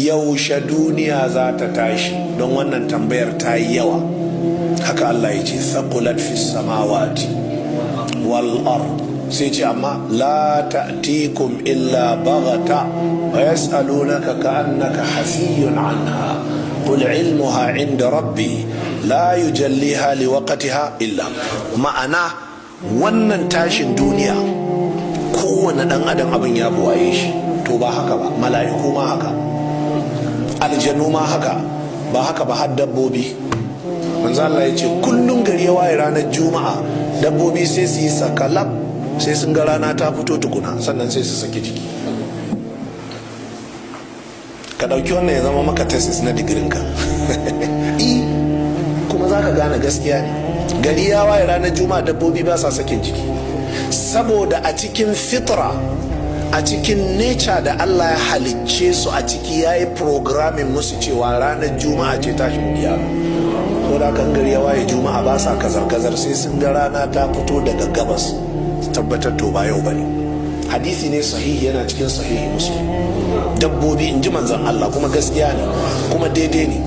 Yaushe duniya za ta tashi? Don wannan tambayar ta yi yawa. Haka Allah ya ce, "Thaqulat fis samawati wal ard." Sai ce, amma "la ta'tikum illa baghta wa yas'alunaka ka'annaka hafiyyun anha, qul ilmuha 'inda rabbi la yujalliha liwaqtiha illa." Ma'ana, wannan tashin duniya, kowane dan adam abin ya buwaye shi. To ba haka ba, mala'iku ma haka, aljanu ma haka, ba haka ba, har dabbobi. Manzo Allah ya ce kullum gari ya waye ranar Juma'a, dabbobi sai su yi sakalab, sai sun ga rana ta fito tukuna, sannan sai su saki jiki. Ka ɗauki wannan ya zama maka thesis na digirinka, kuma za ka gane gaskiya ne. Gari ya waye ranar Juma'a, dabbobi ba sa sakin jiki, saboda a cikin fitra, a cikin nature da Allah ya halicce su a ciki, ya yi programming musu cewa ranar Juma'a ce tashin kiyama. Ko da kan gari ya waye Juma'a, ba sa kazar-kazar, sai sun ga rana ta fito daga gabas, tabbatar to ba yau bane. Hadisi ne sahihi, yana cikin Sahihi Muslim. Dabbobi, in ji manzon Allah, kuma gaskiya ne, kuma daidai ne.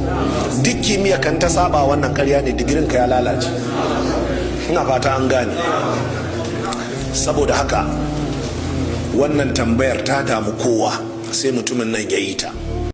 Duk kimiyya kan ta saba wannan, karya ne, digirin ka ya lalace. Ina fata an gane. Saboda haka wannan tambayar ta damu kowa, sai mutumin nan ya yi ta.